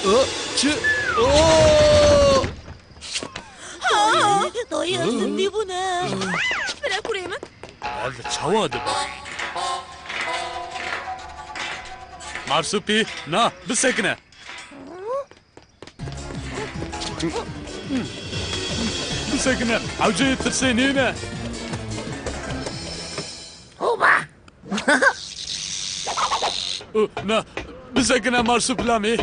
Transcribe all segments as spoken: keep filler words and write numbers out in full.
Aa, çi? Aa! Dayê, ez tundî bûne. Bire kurê min. Ev çawa dibe? Marsupî, na, bisekine. Bisekine, ewceyê tirsê nîne. Hoba! Na, bisekine Marsupîlamî.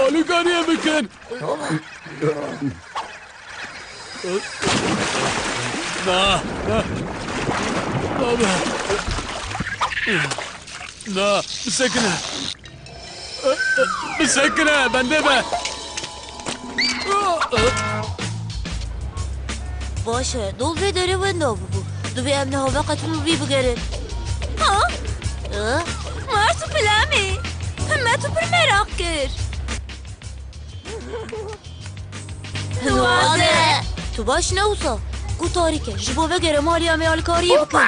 Alîkariyê bikin. Na, na. Na, na. Bisekine. Bisekine, bende be. Baş e, dol vê derê wenda bûbû. Divê em niha veqetin û vî bigerin. Ha? Hı? Marsupîlamî. Me tu pir meraq kir. Nuwaze. Tu baş ne wisa? Ku tarîk e, ji bo vegere malê em ê alîkariyê bikin.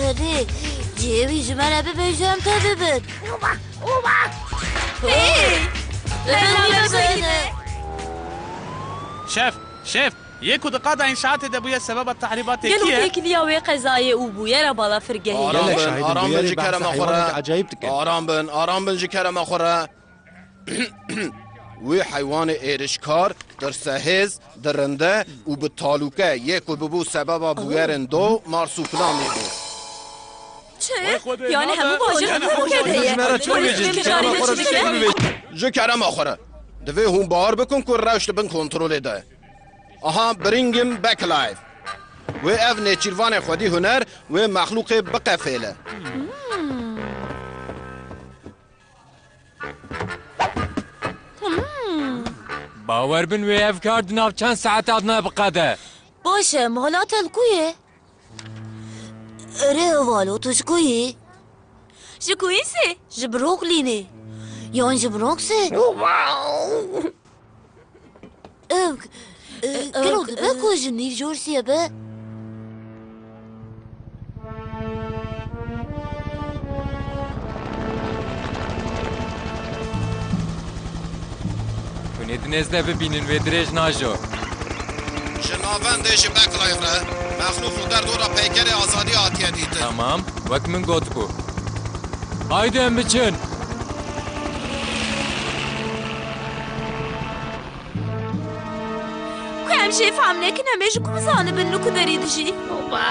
Erê, cihê wî ji me re bibe, ji em tevî bin. Hey! Şef, şef, yê ku di qada înşaatê de bûye sebeba tehrîbatê kî ye? Gelo têkiliya wê qezayê û bûyera balafirgehê ye? Aram bin, aram bin ji kerema xwe re. Aram bin, aram bin ji kerema xwe re. Wî heywanê êrişkar, tirsehêz, dirinde û bi talûke yê ku bibû sebeba bûyerên do, Marsupîlamî bû. Çi? Yanî hemû bajarê Kurkê de ye. Polîs dê mijarê de çi bike? Ji kerema xwe re. Divê hûn bawer bikin ku rewş di bin kontrolê de ye. Aha, Bring him back alive. Wê ev nêçîrvanê xwedî huner wê mexlûqê biqefêle. Hmm. Bawer bin wê ev kar di nav çend saeta de biqede. Baş e, mala te li ku ye? Erê heval, tu ji ku yî? Ji Queensê. Ji Brooklynê. Yan ji Bronxê? Ev, e, e, gelo dibe ku ji New Jerseyê be? Hûn ê di nêz de bibînin, wê dirêj najo. Ji navendê ji Backlife re, mexlûq li derdora peykerê azadiyê hatiye dîtin. Tamam, wek min gotibû. Haydi em biçin. Ku em jê fam nekin, em ê ji ku bizanibin li ku derê dijî? Oba!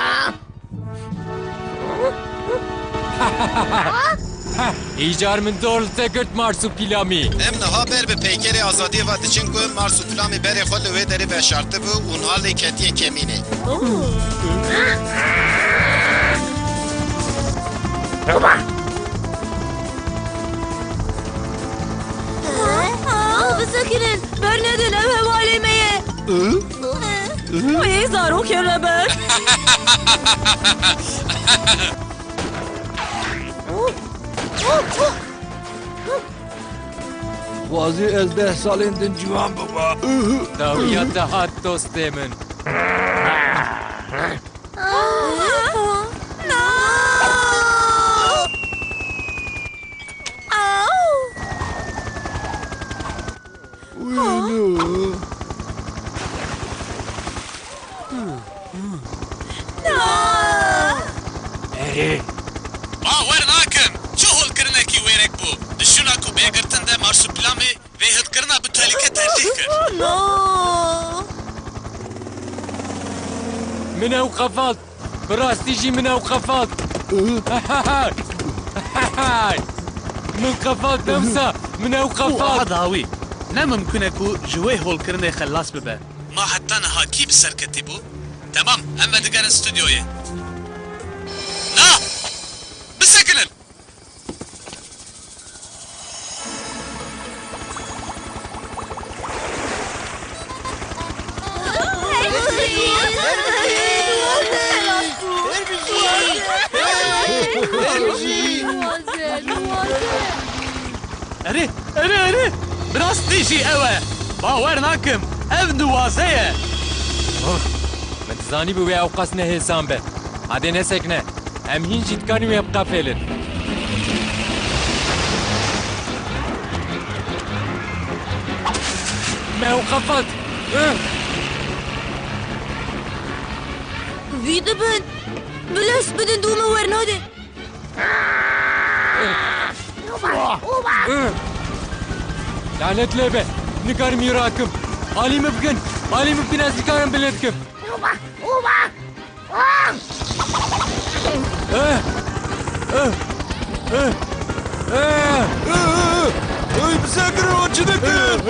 Îcar min dor li te girt, Marsupîlamî. Em niha ber bi peykerê azadiyê ve diçin ku Marsupîlamî berê xwe li wê derê veşartibû û niha lê ketiye kemînê. Bisekinin, bernedin, ev hevalê me ye. Wê zarokê me ber. Dixwazî ez deh salên din ciwan bibim. Dawiya te hat, dostê min. Erê. Bawer nakim, çi holkirinekî wêrek bû. Di şûna ku bê girtin de Marsupîlamî vê hilkirina bi tehlike tercîh kir. No! Min ew qefalt. Bi rastî jî min ew qefalt. Min qefalt, demsa. Min ew qefalt. Û aha dawî. Ne mimkun e ku ji wê holkirinê xelas bibe. Ma heta niha kî bi ser ketî bû? Temam, em vedigerin stûdyoyê. Na! Bisekinin! Erê, erê, erê! Bi rastî jî ew e! Bawer nakim, ev nuwaze ye! Ox! Min dizanîbû wê ewqas ne hêsan be. Hadê nesekine. Em hîn jî dikarin wê biqefêlin. Me ew qefand! Ih! Vî dibin! Bi lez bidin dû me wernade! Lanet lê be! Nikarim wî rakim! Alî min bikin! Alî min bikin, ez nikarim bilê dikim! Ey, bisekirin, wan çi dikin?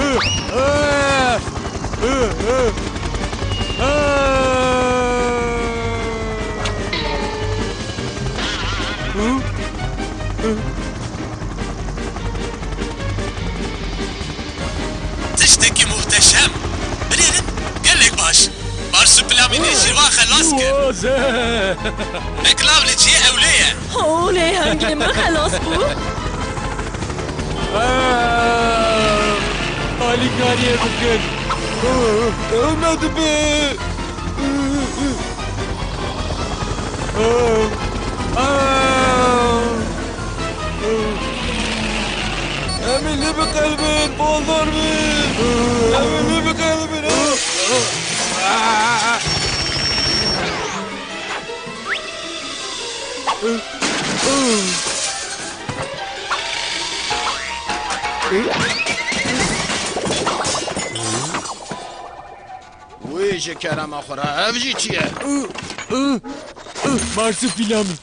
Tiştekî muhteşem. Binêrin, gelek baş. Marsupilami nêçîrvan xelas kir. Waze! Beklav li cihê ewlê ye. Olê, hingê min xelas bû. Aa! Alîkariyê bikin. Ew me dibe. Em ê lê biqelibin, baldar bin. Em ê lê biqelibin. Wê ji kerema xwe re, ev jî çi ye? Marsupilami.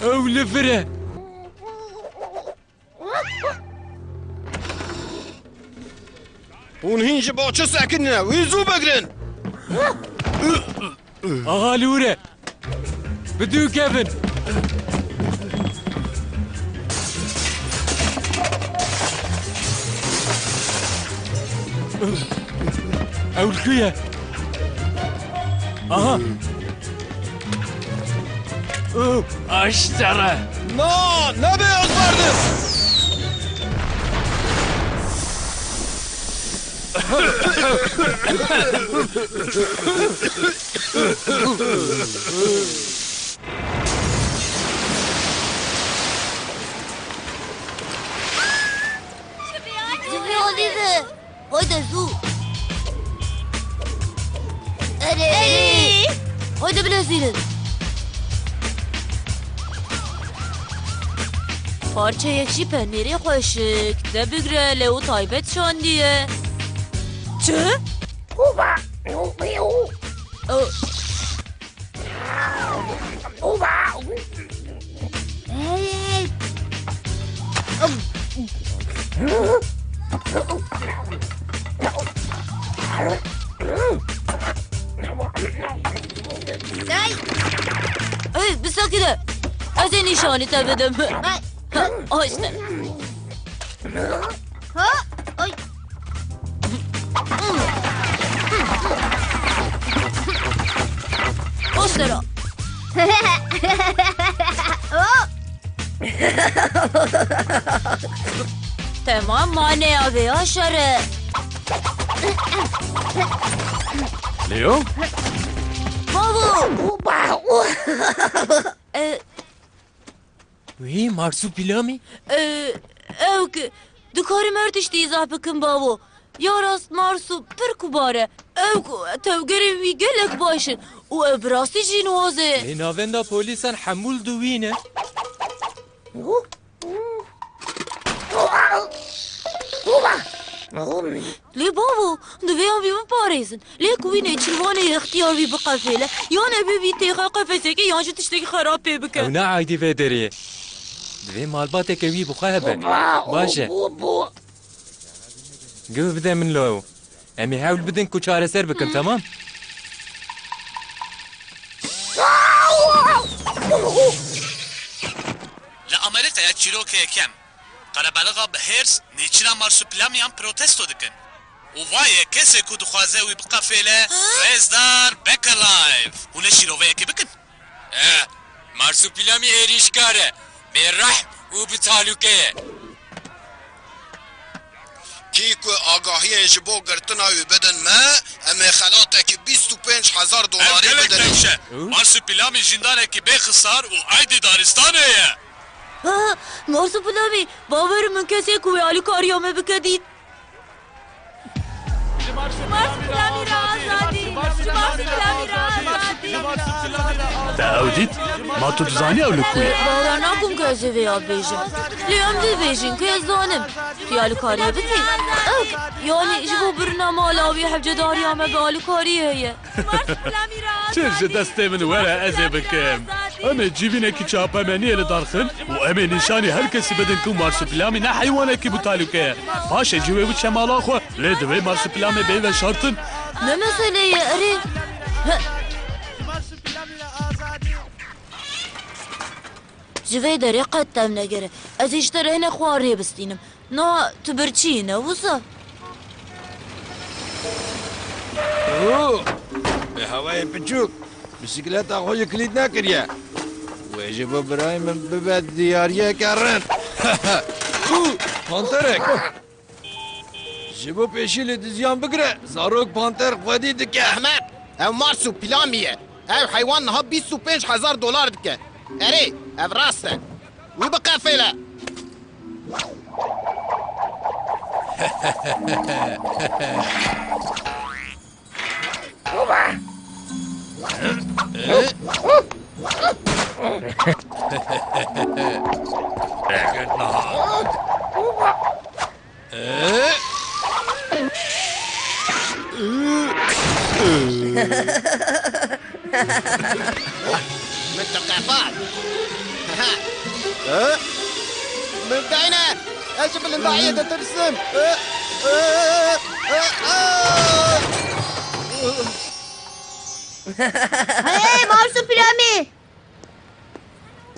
Ew li vir e. Hûn hîn ji bo çi sekinine? Wî zû bigirin! Aha li wir e. Bi dû kevin. Ew li ku ye? Aha. Û aştere. Na, nebe ez berdim. Divê alî ve. Hayde zû. Erê. Erê. Hayde bilezînin. Parçeyek jî penêrê xweşik. De bigre lê û taybet şandiye. Çi? Û. Hey! Hey! Hey, bisekine! Ez ê nîşanî te bidim. Hey! Ha, işte. Ha? Ay. Ostera. Hop. Tamam, mane ya veya şere. Leo? Bavo. E, Wî Marsupilami? E, ew ki, dikarim her tiştî îzah bikim bavo. Ya rast Marsu pir kubar e. Ew ku tevgerên wî gelek baş in û ew bi rastî jî nuwaz e. Lê navenda polîsan hemû li dû wî ne. Lê bavo, divê em vî biparêzin. Lê ku wî nêçîrvanê ixtiyar wî biqefêle, yan ê bibî têxa qefesekê, yan jî tiştekî xerab pê bike. Ew ne aîdî vê derê ye. Divê malbateke wî bi xwe hebe. Baş e. Guh bide min lo ew. Em ê hewl bidin ku çareser bikin, temam? Li Amerîkaya çîroka yekem, qerebalixa bi hêrs nêçîra Marsupilamiyan protesto dikin û va ye kesê ku dixwaze wî biqefêle, rêzdar, beke live. Hûn ê şîroveyekê bikin? Eh, Marsupilami êrîşkar e, bêrehm û bi talûke ye. Ku agahiyên ji bo girtina wî bidin me, em ê xelatekî bîst û pênc hezar dolarî bidin. Ev gelek nexş e. Marsupilami jîndanekî bê xisar û aydî daristanê ye. Ha, Marsupilami, bawer min kesê ku wê alîkariya me bike dît. Ji Marsupilami re azadî! Ji Marsupilami re azadî! Te ew dît? Ma tu dizanî ew li ku ye? Bawer nakim ku ez ê vêya bibêjim. Lê em dibêjin ku ez zanim. Tu yê alîkariyê bikî? Ek, yanî ji bo birina mala wî hewcedariya me bi alîkariyê heye. Çi ji destê min were ez ê bikim. Em ê civînekî çapemeniyê li dar xin û em ê nîşanî her kesî bidin ku Marsupilami ne heywanekî bi talûke ye. Paşê cî wê biçe mala xwe. Lê divê Marsupilami bê veşartin. Ne mesele ye, erê. Ji vê derê qet tevnegere. Ez ê ji te re hinek xwarinê bistînim. Niha tu birçî ne wisa? Oo! Bi hewayê piçûk, bisikleta xwe ji kilît nekiriye. Wê ji bo birayê min bibe diyariyeke rind. Û, panterek! Ji bo pêşî li diziyan bigire, zarok panter xwedî dike. Ehmed, ew Marsupilami ye. Ew heywan niha bîst û pênc hezar dolar dike. Erê, ev rast e. Wî biqefêle. Min tu qefand. Min deyne. Ez ji bilindahiyê ditirsim. Hey, Marsupilami!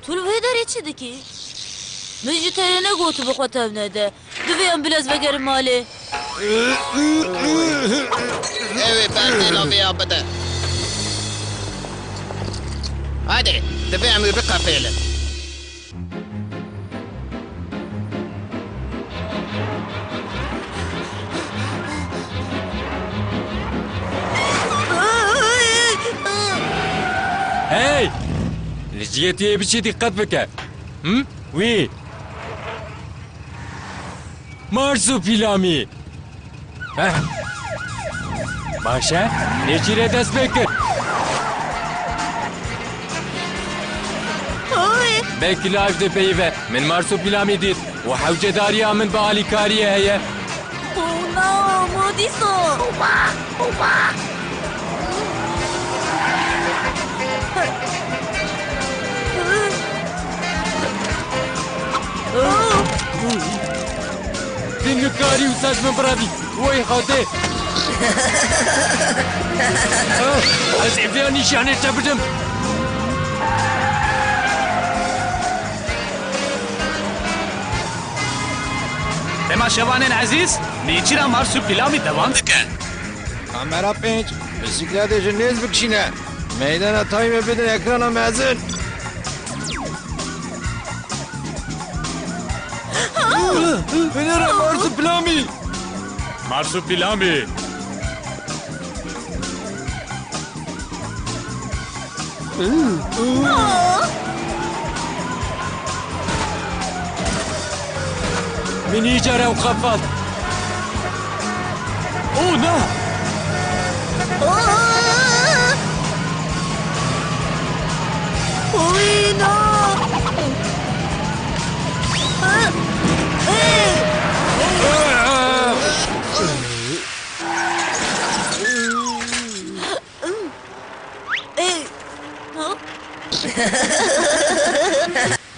Tu li vê derê çi dikî? Min ji te re negot bi xwe tevnede. Divê em bilez vegerin malê. Ew ê berdê navê ya bide. Hadi, divê em wî biqefêlin. Hey! Li cihê tu yê biçî dîqet bike. Him? Wî. Marsupilami. Heh. Baş e, nêçîre dest pê kir. Oy! Belkî live dipeyive. Min Marsupilami dît û hewcedariya min bi alîkariyê heye. Oh no, Modiso! Tu nikarî wisa ji min birevî. Wey Xwedê! Ah, ez ê vêya nîşanê te bidim. Temaşevanên ezîz, nêçîra Marsupilami dewam dike. Kamera pênc, bisiklete ji nêz bikişîne. Meydana tayê me bidin ekrana mezin. Binêre Marsupilami! Marsupilami! Min îcar ew qefand. Oh, na! Oy, na!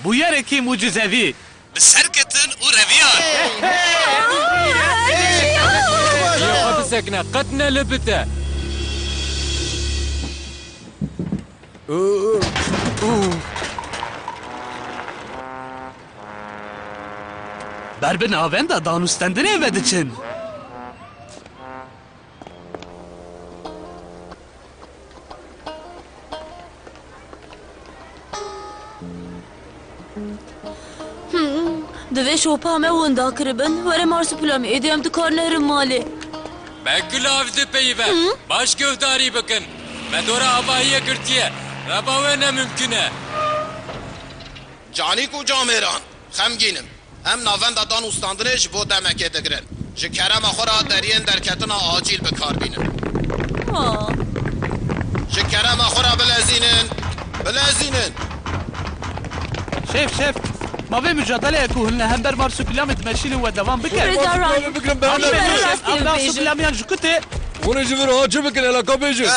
Bûyerekî mucizevî. Bi serketin û reviyan. Rêya xwe bisekine, qet nelibite. Ber bi navenda danûstendinê ve diçin. Hmm, Vê şopa me winda kiribin. Were Marsupilami, êdî em dikarin herin malê. Me gulav dipeyive. Hı? Baş guhdarî bikin. Me dora avahiyê girtiye. Reba we ne mimkun e. Canîk û camêran, xemgîn im. Em navenda dan û standinê ji bo demekê digirin. Ji kerema xwe re deriyên derketina acîl bi kar bînin. Ha. Ji kerema xwe re bilezînin. Bilezînin. Şef, şef, ma vê mucadeleya ku hûn li hember Marsupilami dimeşînin we devam bikin. Rêza Rani. Bigirin, Em beraber. Şef, rastî em bibêjin. Marsupilamiyan ji ku tê? Hûn ê ji vir ha çi bikin, hela ka bêjin. Ee,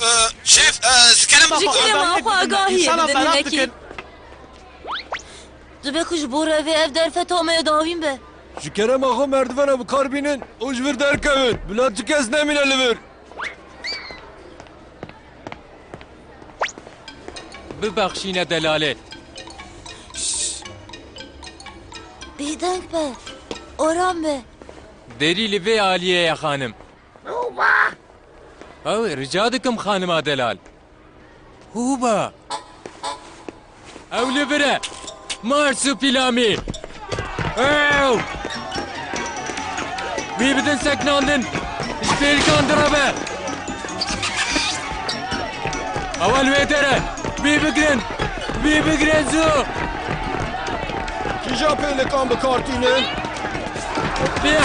e, şef, e, ji kerema Ji xwe. Kerema xwe agahî. Însanan bidin merak hinekî. Dikin. Divê ku ji bo revê ev derfeta me ya dawîn be. Ji kerema xwe merdivana bi kar bînin û ji vir derkevin. Bila çi kes nemîne li vir. Bibexşîne delalê. Şş. Bêdeng be. Aram be. Derî li vê aliyê ye, xanim. Ew, rica dikim, xanima delal. Hûba! Ew li vir e! Marsupilami! Ew! Wî bidin seknandin! Ji pêlikan direve! Ew li wê der e! Wî bigirin! Wî bigirin zû! Kîja pêlikan bi kar tînin? Bê!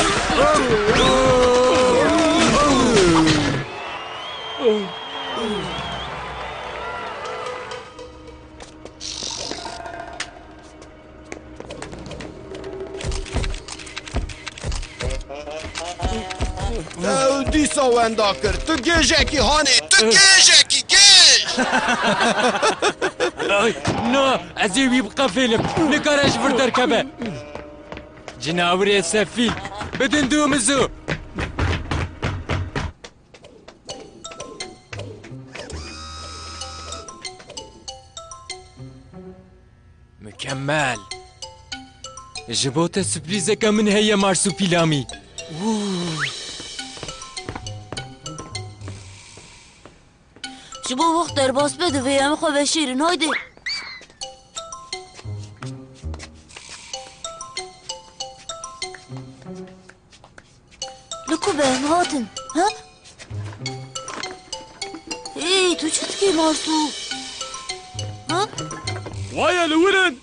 Ew dîsa wenda kir. Tu gêjekî hanê, tu gêjekî gêj! Ay, na, ez ê wî biqefêlim. Nikare ji vir derkeve. Cinawirê sefîl. Bidin dû min zû. Mükemmel. Ji bo te sürprîzeke min heye, Marsupilami. Wû. Ji bo wext derbas be, divê em xwe veşêrin. Haydi. Li ku be em hatin? Ha? Ê, tu çi dikî, Marsu? Ha? Waye li wir in!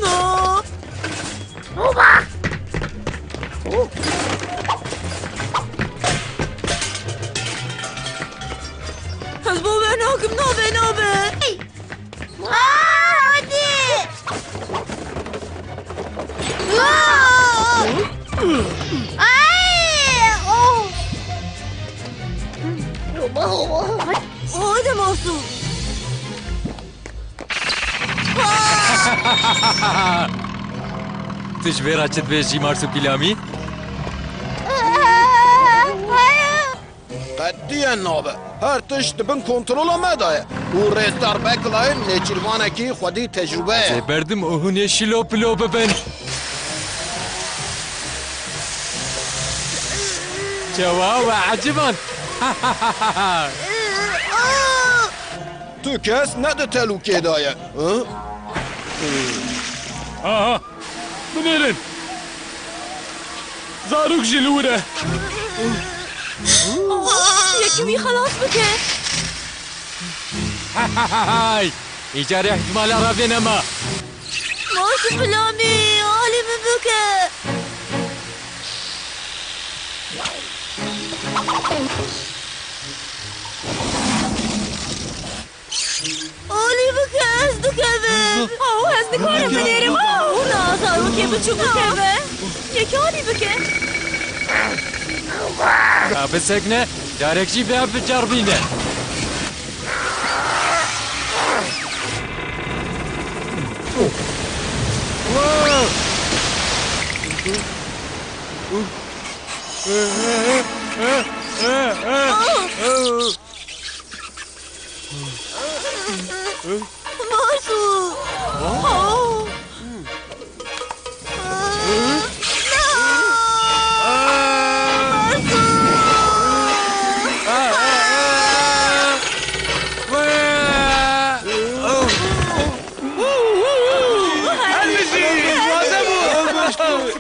No! Ez bo we nakim, nabe, nabe! Aa, hadi! Aa! Ay! Oh! Hadi Marsu! Tu ji vê re çi dibêjî, Marsupilami? Aa! Hayır! Qetiyen nabe. Her tişt di bin kontrola me de ye. Û rêzdar Beklay nêçîrvanekî xwedî tecrûbe ye. Ez ê berdim û hûn ê şilo pilo bibin. Çawa we eciban? Tu kes ne di telûkê de ye. Hı? Aha! Binêrin! Zarok jî li wir e. Yekî wî xelas bike. Hay! Îcarê îhtimala revê nema. Marsupilami, alî min bike. Alî bike, ez dikevim. Aw, ez dikarim binêrim. Aw, na, zarokê biçûk bikeve. Yekî alî bike. Ka bisekne, carek jî vê biceribîne. Marsu! Oh! Marsu!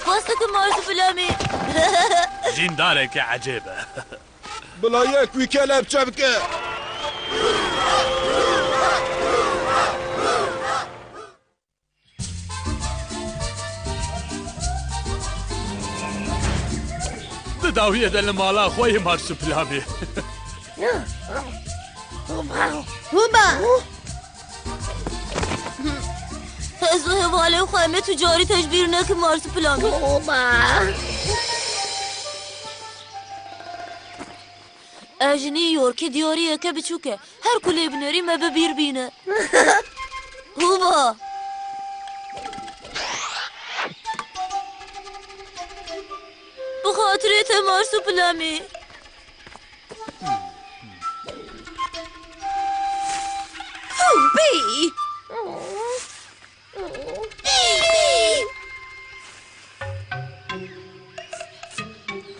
Spas dikim Marsupilami. Jîndarekî ecêb e. Bila yek wî kelepçe bike. Di dawiyê de li mala xwe yê Marsupilami. Huba! Ez û hevalên xwe em ê tu carî te ji bîr nekin Marsupilami. Huba! E ji New Yorkê diyariyeke biçûk e. Her ku lê binêrî me bi bîr bîne. Huba! Bi xatirê te Marsupilami. Hûbî!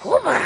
Huba!